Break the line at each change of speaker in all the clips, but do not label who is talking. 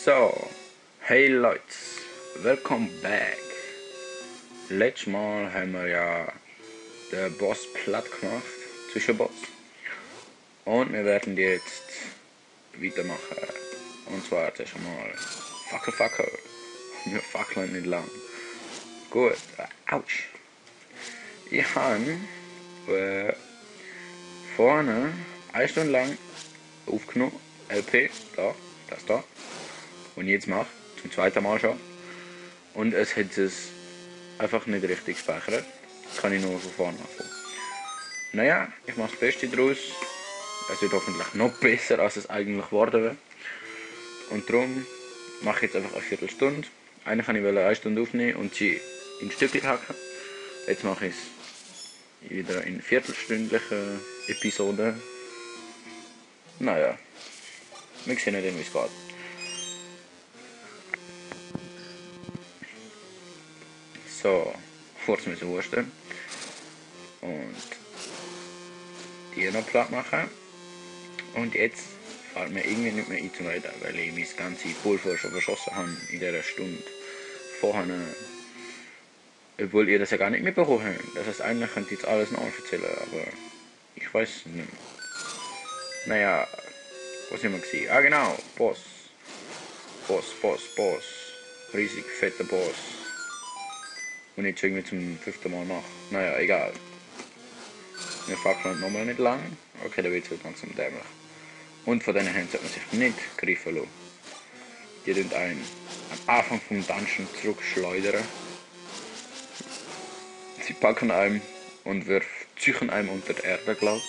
So, hey Leute, welcome back. Letztes Mal haben wir ja den Boss platt gemacht, Zwischenboss. Und wir werden jetzt weitermachen. Und zwar zuerst einmal Fackel. Wir fackeln nicht lang. Gut, ouch. Ich habe vorne 1 Stunde lang aufgenommen, LP, das. Und jetzt mache zum zweiten Mal schon. Und es hat es einfach nicht richtig gespeichert. Jetzt kann ich nur von vorne anfangen. Naja, ich mache das Beste daraus. Es wird hoffentlich noch besser, als es eigentlich geworden wäre. Und darum mache ich jetzt einfach eine Viertelstunde. Eigentlich wollte ich 1 Stunde aufnehmen und sie in Stückchen hacken. Jetzt mache ich es wieder in viertelstündlichen Episoden. Naja, wir sehen nicht, wie es geht. So, kurz müssen wursten. Und die noch platt machen. Und jetzt fällt mir irgendwie nicht mehr ein zum Reden, weil ich mein ganzes Pulver schon verschossen habe in dieser Stunde vorher. Obwohl ihr das ja gar nicht mitbekommen habt. Das heißt, eigentlich könnt ihr jetzt alles noch erzählen, aber ich weiß es nicht mehr. Naja, was sind wir gesehen? Ah genau, Boss. Riesig fetter Boss. Und jetzt irgendwie zum 5. Mal nach. Naja, egal. Wir fackeln nochmal nicht lang. Okay, da wird es langsam dämlich. Und von diesen Händen sollte man sich nicht greifen lassen. Die tun einen am Anfang vom Dungeon zurückschleudern. Sie packen einem und ziehen einem unter die Erde, glaube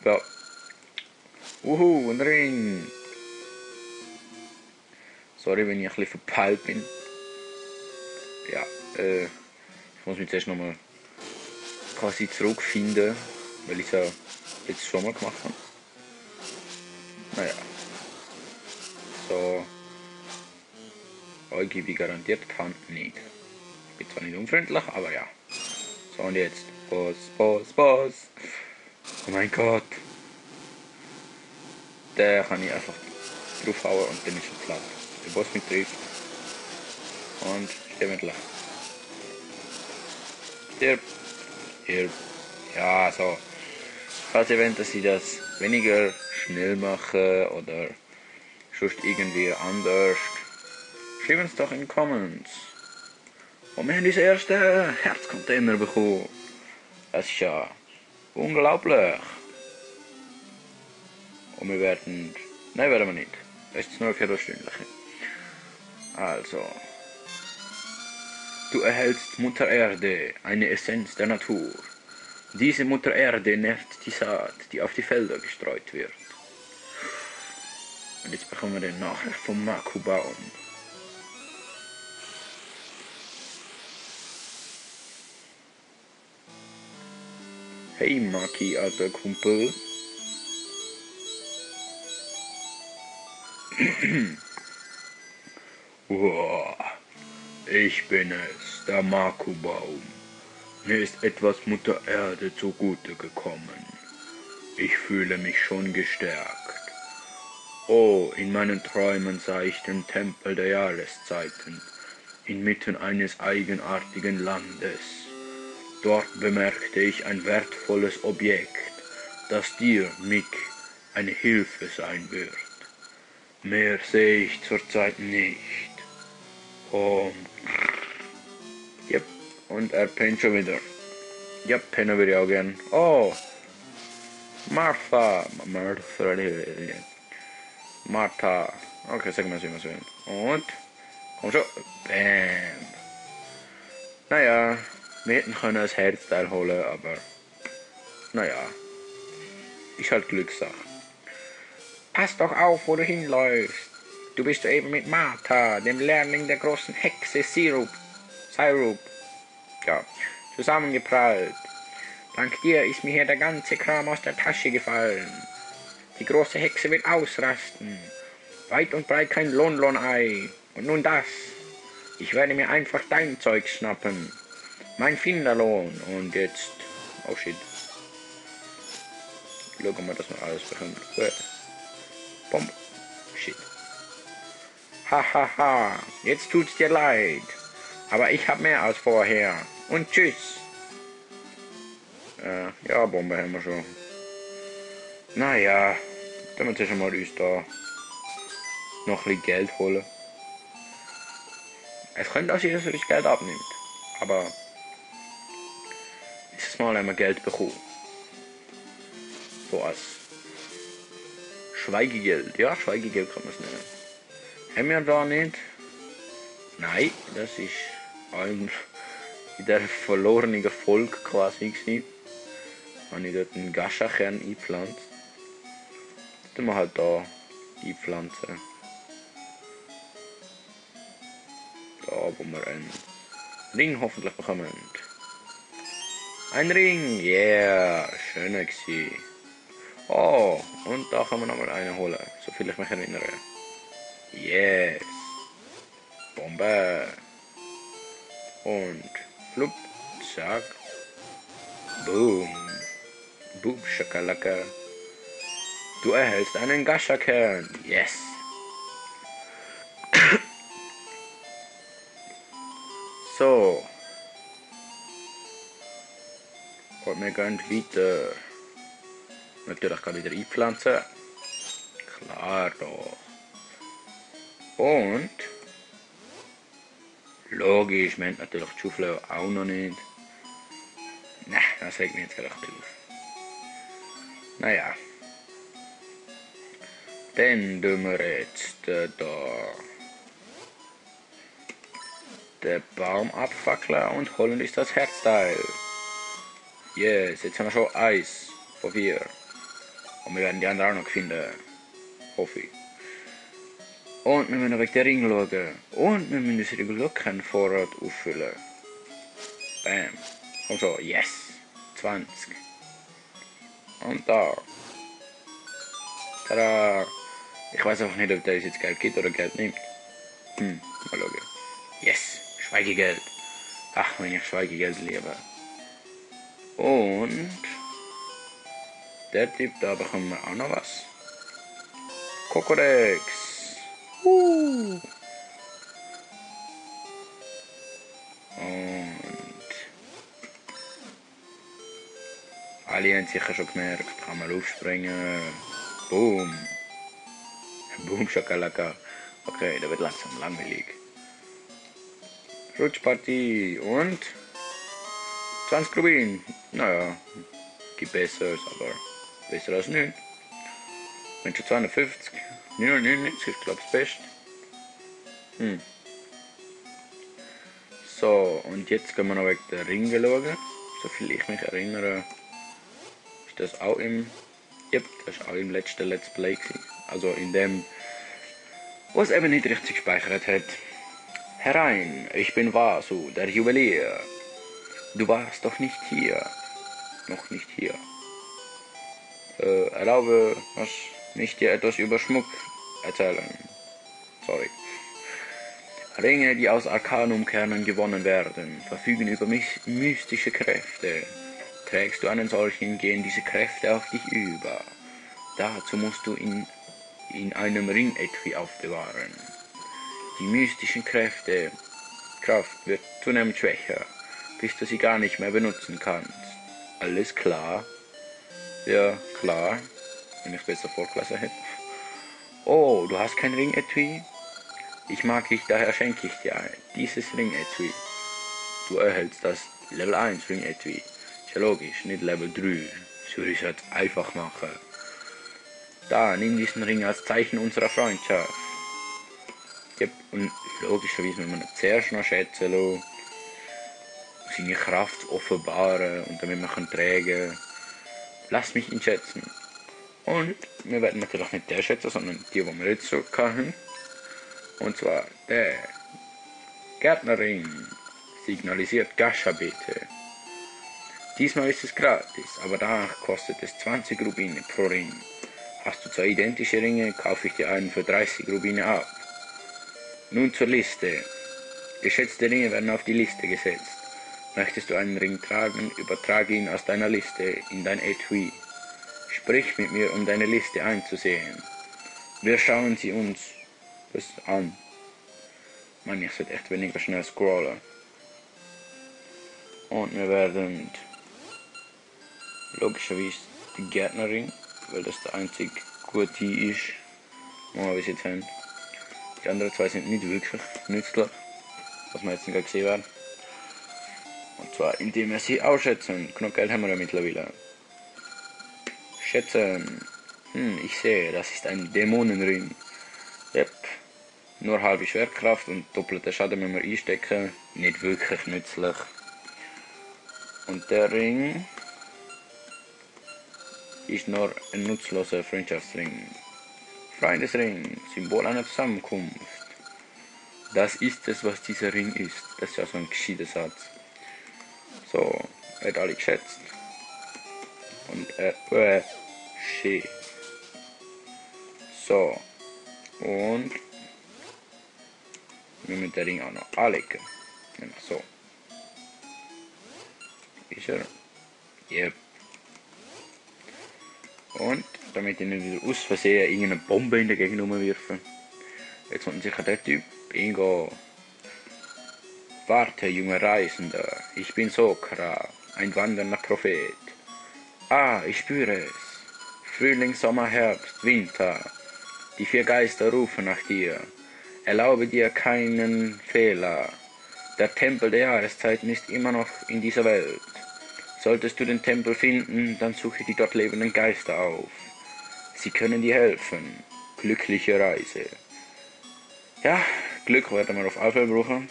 ich. Ja. Ein Ring. Sorry, wenn ich ein bisschen verpeilt bin. Ja, ich muss mich zuerst nochmal quasi zurückfinden, weil ich es ja jetzt schon mal gemacht habe. Naja. So. Euch gebe ich garantiert die Hand nicht. Ich bin zwar nicht unfreundlich, aber ja. So, und jetzt. Boss. Oh mein Gott. Der kann ich einfach draufhauen und dann ist er platt. Der Boss mit trifft. Und stimmt. Stirb. Ja, so. Falls ihr wollt, dass ich das weniger schnell mache oder sonst irgendwie anders, schreibt es doch in die Comments. Und wir haben unseren ersten Herzcontainer bekommen. Das ist ja unglaublich. Und wir werden... Nein, werden wir nicht. Das ist nur eine viertelstündliche. Also... Du erhältst Mutter Erde, eine Essenz der Natur. Diese Mutter Erde nährt die Saat, die auf die Felder gestreut wird. Und jetzt bekommen wir den Nachricht vom Maku-Baum. Hey Maki, alter Kumpel. Wow, ich bin es, der Maku-Baum. Mir ist etwas Mutter Erde zugute gekommen. Ich fühle mich schon gestärkt. Oh, in meinen Träumen sah ich den Tempel der Jahreszeiten, inmitten eines eigenartigen Landes. Dort bemerkte ich ein wertvolles Objekt, das dir, Mick, eine Hilfe sein wird. Mehr sehe ich zurzeit nicht. Oh. Yep. Und er pennt schon wieder. Ja, pennen würde ich auch gern. Oh! Martha. Okay, sagen wir es, wie wir es wollen. Und? Komm schon. Bam. Naja, wir hätten können ein Herzteil holen, aber... Naja. Ist halt Glückssache. Pass doch auf, wo du hinläufst. Du bist eben mit Martha, dem Lehrling der großen Hexe Syrup. Ja, zusammengeprallt. Dank dir ist mir hier der ganze Kram aus der Tasche gefallen. Die große Hexe wird ausrasten. Weit und breit kein Lon-Lon-Ei. Und nun das. Ich werde mir einfach dein Zeug schnappen. Mein Finderlohn. Und jetzt... Oh shit. Schauen wir, dass wir alles bekommen. Gut. Bomb. Shit. Hahaha, jetzt tut's dir leid. Aber ich hab mehr als vorher. Und tschüss. Ja, Bombe haben wir schon. Naja, dann müssen wir schon mal uns da noch ein bisschen Geld holen. Es könnte auch sein, dass er das Geld abnimmt. Aber dieses Mal haben wir Geld bekommen. So als Schweigegeld. Ja, Schweigegeld kann man es nennen. Haben wir da nicht? Nein, das ist in der verlorenen Folge quasi gewesen. Habe ich dort einen Gaschakern eingepflanzt. Dann wir halt da einpflanzen. Da, wo wir einen Ring hoffentlich bekommen. Ein Ring, yeah, schöner gewesen. Oh, und da kann man nochmal einen holen, soviel ich mich erinnere. Yes. Bombe. Und flupp, zack. Boom. Boom, Schakalaka. Du erhältst einen Gaschakern. Yes. So. Und wir gehen weiter. Natürlich kann ich wieder einpflanzen. Klar doch. Und logisch, wir haben natürlich die Schaufel auch noch nicht. Ne, das regt mich jetzt gerade auf. Naja. Dann tun wir jetzt da den Baum abfackeln und holen uns das Herzteil. Yes, jetzt haben wir schon 1 von 4. Und wir werden die anderen auch noch finden. Hoffe ich. Und wir müssen wegen der Ring schauen. Und wir müssen unsere Glockenvorrat auffüllen. Bam. Komm schon, yes. 20. Und da. Tada. Ich weiß einfach nicht, ob der uns jetzt Geld gibt oder Geld nimmt. Mal schauen. Yes. Schweigegeld. Ach, wenn ich Schweigegeld liebe. Und der Typ, da bekommen wir auch noch was. Kokorex. Und alle haben sicher schon gemerkt, kann man aufspringen. Boom. Boom, Schakalaka. Okay, da wird langsam langweilig. Rutschpartie und 20 Rubin. Naja, gibt Besseres, aber besser als nichts. Wenn schon 250, 99 ist glaube ich das Beste. So, und jetzt können wir noch wegen der Ringe schauen. Soviel ich mich erinnere, ist das auch im. Yep, das ist auch im letzten Let's Play gewesen. Also in dem, was eben nicht richtig gespeichert hat. Herein, ich bin Vasu, der Juwelier. Du warst doch nicht hier. Noch nicht hier. Erlaube, was nicht dir etwas über Schmuck erzählen. Sorry. Ringe, die aus Arcanum-Kernen gewonnen werden, verfügen über mystische Kräfte. Trägst du einen solchen, gehen diese Kräfte auf dich über. Dazu musst du in einem Ring-Etui aufbewahren. Die mystischen Kraft wird zunehmend schwächer, bis du sie gar nicht mehr benutzen kannst. Alles klar? Ja, klar. Wenn ich besser vorgelesen hätte. Oh, du hast kein Ring-Etui? Ich mag dich, daher schenke ich dir dieses Ring-Etui. Du erhältst das Level 1 Ring-Etui. Ist ja logisch, nicht Level 3. Das würde ich jetzt einfach machen. Da, nimm diesen Ring als Zeichen unserer Freundschaft. Ja, und logischerweise müssen wir zuerst noch schätzen lassen, seine Kraft offenbaren und damit wir tragen können. Lass mich ihn schätzen. Und wir werden natürlich nicht der schätzen, sondern die wir jetzt so haben. Und zwar der Gärtnerring signalisiert Gascha bitte. Diesmal ist es gratis, aber danach kostet es 20 Rubine pro Ring. Hast du 2 identische Ringe, kaufe ich dir einen für 30 Rubine ab. Nun zur Liste. Geschätzte Ringe werden auf die Liste gesetzt. Möchtest du einen Ring tragen, übertrage ihn aus deiner Liste in dein Etui. Sprich mit mir, um deine Liste einzusehen. Wir schauen sie uns an. Mann, ich sollte echt weniger schnell scrollen. Und wir werden logischerweise die Gärtnerin, weil das der einzige gute ist, den wir bis jetzt haben. Die anderen zwei sind nicht wirklich nützlich, was wir jetzt nicht gesehen werden. Und zwar indem wir sie ausschätzen. Genug Geld haben wir ja mittlerweile. Schätzen. Ich sehe, das ist ein Dämonenring. Yep. Nur halbe Schwerkraft und doppelte Schaden müssen wir einstecken. Nicht wirklich nützlich. Und der Ring ist nur ein nutzloser Freundschaftsring. Freundesring, Symbol einer Zusammenkunft. Das ist es, was dieser Ring ist. Das ist ja so ein gescheiter Satz. So, er hat alle geschätzt. Und shit. So. Und wir müssen den Ring auch noch anlegen. Nämlich so. Ist er? Yep. Und damit ich nicht wieder aus Versehen irgendeine Bombe in der Gegend umwerfen. Jetzt kommt sicher der Typ. Bingo. Warte, junger Reisender. Ich bin Sokra, ein wandernder Prophet. Ah, ich spüre es. Frühling, Sommer, Herbst, Winter. Die 4 Geister rufen nach dir. Erlaube dir keinen Fehler. Der Tempel der Jahreszeiten ist immer noch in dieser Welt. Solltest du den Tempel finden, dann suche die dort lebenden Geister auf. Sie können dir helfen. Glückliche Reise. Ja, Glück werden wir auf alle Fälle brauchen.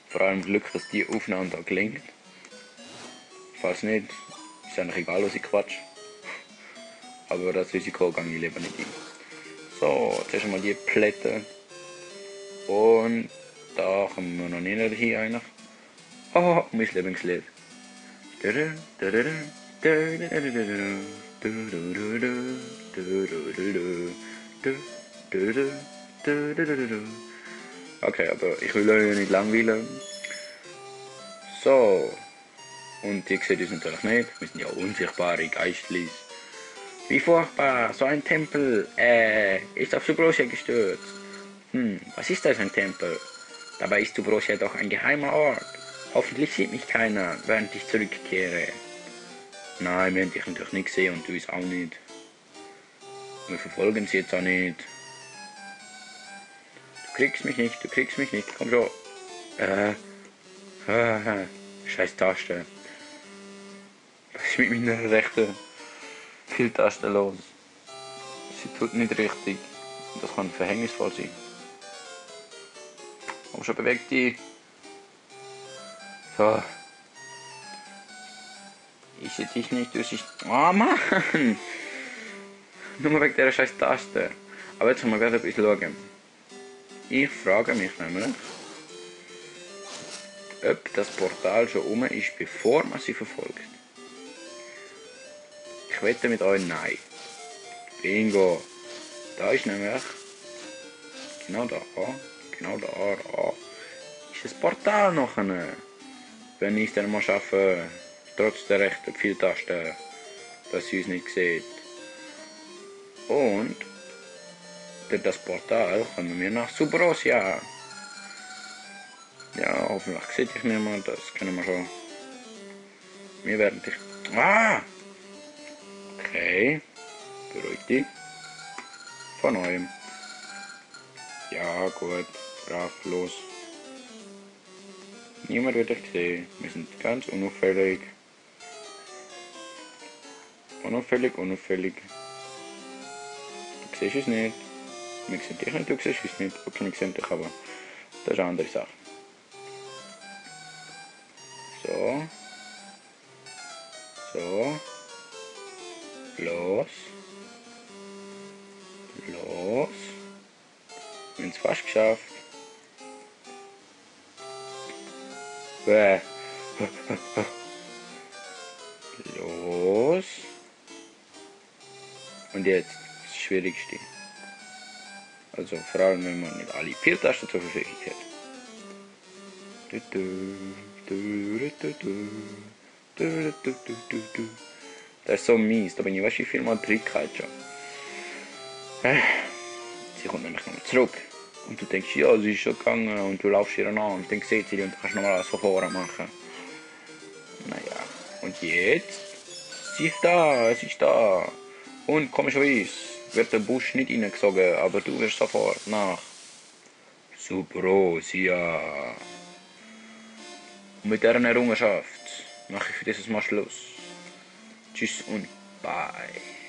Vor allem Glück, dass die Aufnahme da gelingt. Falls nicht, ist eigentlich egal, was ich quatsch. Aber das Risiko gehe ich lieber nicht ein. So, zuerst einmal die Plätte. Und da kommen wir noch nicht hin eigentlich. Oh, mein Lieblingslied. Okay, aber ich will euch nicht langweilen. So. Und ihr seht uns natürlich nicht. Wir sind ja unsichtbare Geistlis. Wie furchtbar, so ein Tempel, ist auf Subrosia gestürzt. Was ist das, ein Tempel? Dabei ist Subrosia doch ein geheimer Ort. Hoffentlich sieht mich keiner, während ich zurückkehre. Nein, wir haben dich natürlich nicht gesehen und du uns auch nicht. Wir verfolgen sie jetzt auch nicht. Du kriegst mich nicht, komm schon. Scheiß Taste. Was ist mit meiner rechten Filtaste los? Sie tut nicht richtig. Das kann verhängnisvoll sein. Komm schon, beweg dich. So. Ich sehe dich nicht, du siehst... Oh Mann! Nur wegen dieser scheiß Taste. Aber jetzt können wir gerade ein bisschen schauen. Ich frage mich nämlich, ob das Portal schon um ist, bevor man sie verfolgt. Ich wette mit euch nein. Bingo. Da ist nämlich... Genau da. Ist das Portal noch eine? Wenn ich es dann mal schaffe, trotz der rechten Pfeiltaste, dass sie uns nicht sieht. Und durch das Portal kommen wir nach Subrosia. Ja, hoffentlich sieht dich niemand, das können wir schon. Wir werden dich... Ah! Okay. Beruhig dich. Von neuem. Ja, gut. Brav, los. Niemand wird dich sehen. Wir sind ganz unauffällig. Unauffällig. Du siehst es nicht. Wir sehen dich nicht, du siehst es nicht. Okay, wir sehen dich aber. Das ist eine andere Sache. So. Los. Wir haben es fast geschafft. Los. Und jetzt das Schwierigste. Also vor allem, wenn man nicht alle 4 Tasten zur Verfügung hat. Das ist so mies, da bin ich weißt du wie viel Mal drin schon. Sie kommt nämlich nochmal zurück. Und du denkst, ja, sie ist schon gegangen und du laufst ihr an und dann sieht sie dich und du kannst nochmal alles von vorne machen. Naja, und jetzt? Sie ist da, es ist da. Und komischerweise wird der Busch nicht reingesogen, aber du wirst sofort nach Subrosia. Und mit dieser Errungenschaft mache ich für dieses Mal Schluss. Tschüss und bye.